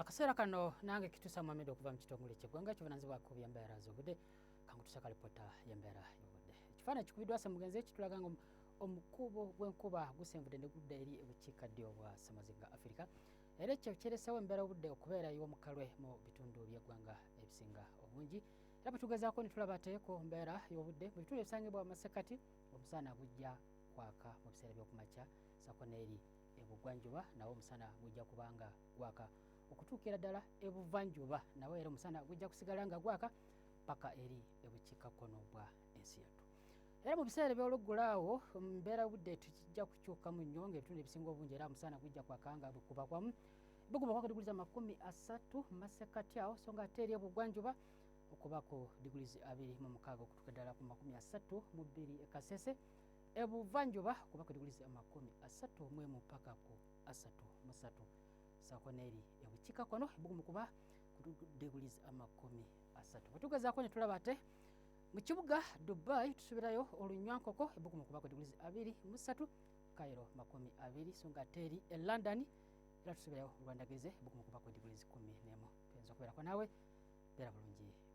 Akaseera kano nange Kitusa Mohamed okuva mu kitongole ky'eggwanga kivunanyizibwako by'embeera z'obudde, kankutusa kalipota y'embeera y'obudde. Ekifaananyi kikubiddwa Ssemugenzi ekitulaga nga omukuubo gw'enkuba gusenvudde ne gudda eri ebukiikaddyo bwa Ssemazinga Afirika, era ekyo kireseewo embeera y'obudde okubeera ey'omukalwe mu bitundu by'eggwanga ebisinga obungi. Era bwe tugezaako ne tulaba ate ku mbeera y'obudde mu bitundu ebisangibwa mu masekkati, omusana gujja kwaka mu biseera by'okumakya, ssaako n'eri ebugwanjuba nawo omusana gujja kuba nga gwaka okutuukira ddala ebuvanjuba, nawo era omusana gujja kusigala nga gwaka paka eri ebukiikakkono bwa ensi yattu. Era mu biseera eby'oluggula awo mbeera budde tukijja kukyukamu nnyo ng'ebitundu ebisinga obungi era omusana gujja kwaka nga bwekuba kwamu buguma kwaka digulizi 30 mu masekkati awo, so nga ate eri ebugwanjuba okuba ku digulizi 26 okutuuka ddala ku 32 e Kasese, ebuvanjuba okuba ku digulizi 31 paka ku 33, saako n'eri ebukiikakkono ebugumu kuba ku digulizi 30. Bwe tugezaako ne tulaba ate mu kibuga Dubai tusubirayo olunywankoko ebbugumu kuba ku degrees 23, Cairo 20, so nga ate eri e London era tusubirayo olwandageze ebbugumu kuba ku degrees 11. Tuyinza okubeerako naawe, beera bulungi.